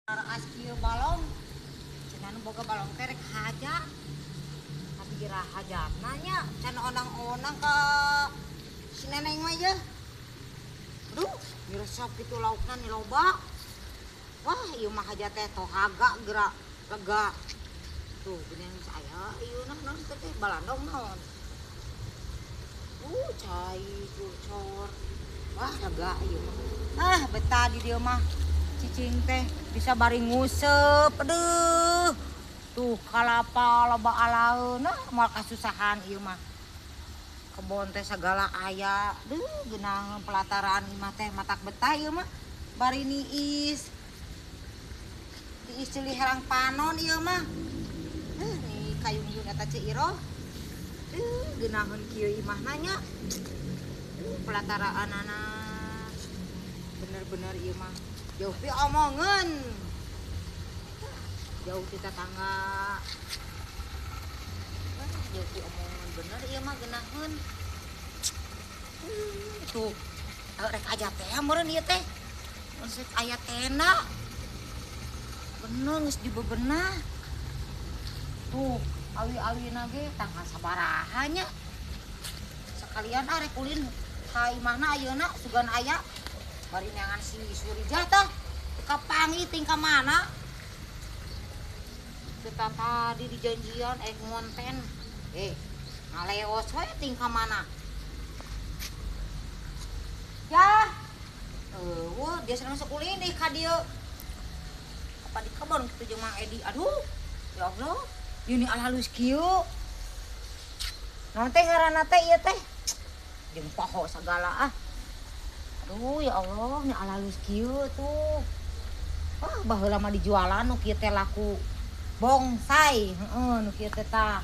Raas kieu balong. Cenah nu boga balong teh rek hajat. Tapi ira hajatna nya can onang-onang ka si neneng mah yeuh. Aduh, miresep kitu laukna ni loba. Wah, ieu mah hajat teh tohaga geura lega. Tuh, geuning geus aya ieu nah naon teh teh balandong naon. Cai cucor. Wah, lega ieu mah. Ah, betah di dieu mah. Cicing teh bisa bari nguseup. Aduh. Tuh kalapa loba alaeun, nah moal kasusahan ieu mah. Kebon teh sagala aya. Duh, geunang pelataran imah teh matak betah ieu mah. Bari niis. Tiis ceuli herang panon ieu mah. Nih kayung-yun eta Ceu Iroh. Duh, geunaheun kieu imahna nya. Duh, pelataraanana. Bener-bener ieu mah jauh pi omongeun. Jauh ti tatangga. Ah, jauh pi omongeun bener ieu mah geunaheun. Tuh, rek aya teh meureun ieu teh. Geus aya tenda. Bener geus dibebenah. Tuh, awi-awina ge tanggal sabaraha nya. Sekalian ah rek ulin ka imahna ayeuna sugan aya. Bari neangan si Surijah tah. Kapanggih ting ka mana? Kita tadi di janjian ngonten. Ngaleos we ting ka mana? Ya. Wah, dia senang masuk ulin deh ka dieu. Apa di kebon kitu jeung Mang Edi. Aduh, ya Allah. Ini alhalus kieu. Naon teh ngaranna teh ieu teh? Jeung poho sagala ah. Aduh, ya Allah, ini alhalus kieu tuh. Wah, baheula mah dijualan nu kieu teh laku bongsai, heeh, nu kieu teh tah.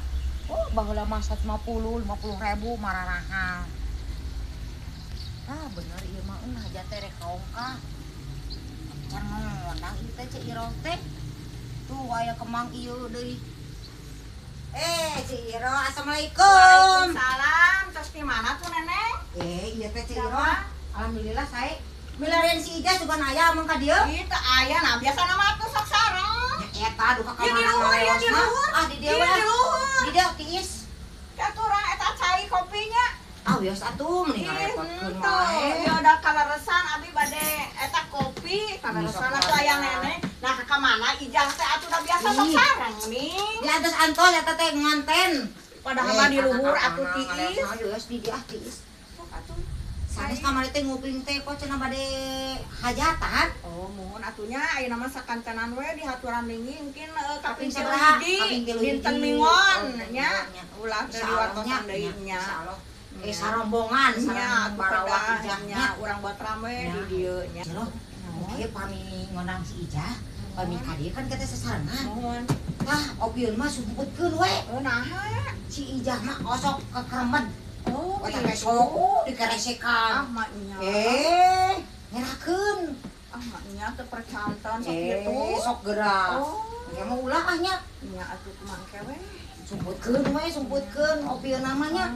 Oh, baheula mah 150, 50 ribu mararahal. Ah, bener ieu mah euy hajat teh rek kaongkah. Can ngondang ieu teh Ceu Iroh teh. Tuh aya kemang ieu deui. Ceu Iroh, assalamualaikum. Waalaikumsalam. Terus di mana tuh, Neneng? Iya teh Ceu Iroh. Siapa? Alhamdulillah sae. Milarian si Ija sugan aya ameng ka dieu. Itu aya, nah biasa nama tuh sok sareng. Ya eta duka ka Ya, di mana luhur, ya, di ngaleosna. luhur. Ah, di dieu Iya, we. di luhur. Di dieu tiis. Katurang eta cai kopinya. Ah, biasa atuh mending Ih, ngarepotkeun henteu. wae. Ya udah kaleresan abi bade eta kopi, kaleresan Bisa atuh aya wae. Neneng. Nah, ka mana Ijah teh atuh da biasa sok Ih. sareng nih. Di atas antos eta teh nganten. Padahal mah di luhur atuh tiis. Geus di dieu ah tiis. Sok atuh. Sanes kamari teh nguping teh kok cenah bade hajatan. Oh, mohon atunya ayeuna mah sakantenan we di haturan linggih mungkin Kaping kaping sabaraha? 3 hiji, Kaping 3 dinten hiji. Minggon Oh, nya. nya. Ulah teu Insyaallah nya, diwartosan deui nya, nya. insyaallah. Nya. Sarombongan Nya sareng atuh barawak kedah Ijah nya nya. urang buat rame Nya. di dieu nya. Jero, oke pami ngondang si Ijah, pami ka dieu kan kita sesarengan. Mohon. Tah, opieun mah sumputkeun we. Oh, naha? Si Ijah mah osok kekeremen. Oh, Eta teh gitu. sok Ah, dikeresekan. maknya. Ngerakeun. Ah, maknya teu percantan sok kitu. Sok gerak. Oh, Engke mah ulah ah nya. nya atuh kumaha ke we. Sumputkeun we, sumputkeun opieun namanya.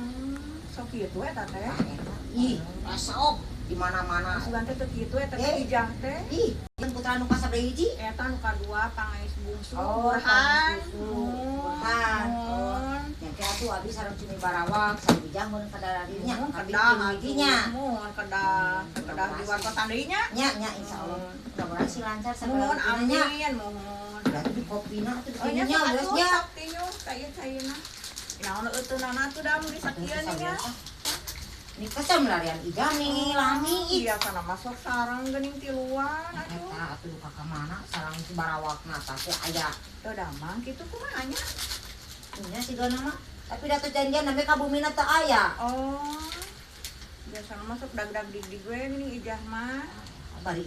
Sok kitu eta teh. Tah, eta. Ih, resok di mana-mana. Sugan teh teu kitu eta teh Eh. Ijah teh. Ih, jeung putra nu kasabaraha hiji? Eta nu kadua pangais bungsu Oh, Burhan. pangais bungsu. Burhan. Oh. Muhun. Yang teh atuh abi sareng cumi barawak, sareng Ijah mun kadararinya, Muhun kaping kedah tilu hijinya. Muhun kedah kedah diwartosan deui nya. Nya, nya insyaallah. Mudah-mudahan sih lancar segala Muhun rutinanya. amin muhun. Berarti di kopina atuh Oh nya di sok nya atuh nya. sok tinyu ka ieu caina. Naon euteunana atuh da mun disakieun nya. Ini kesem larian Ijah nih, lami. Ih. Iya kana masuk sareng geuning tiluan atuh. Eta atuh duka ka mana sareng si barawakna tah teh aya. Teu damang kitu kumaha nya? Nya sigana mah. Tapi da teu janjian namanya ka bumina teu aya. Oh. Biasana masuk dag-dag dig-dig we geuning Ijah mah.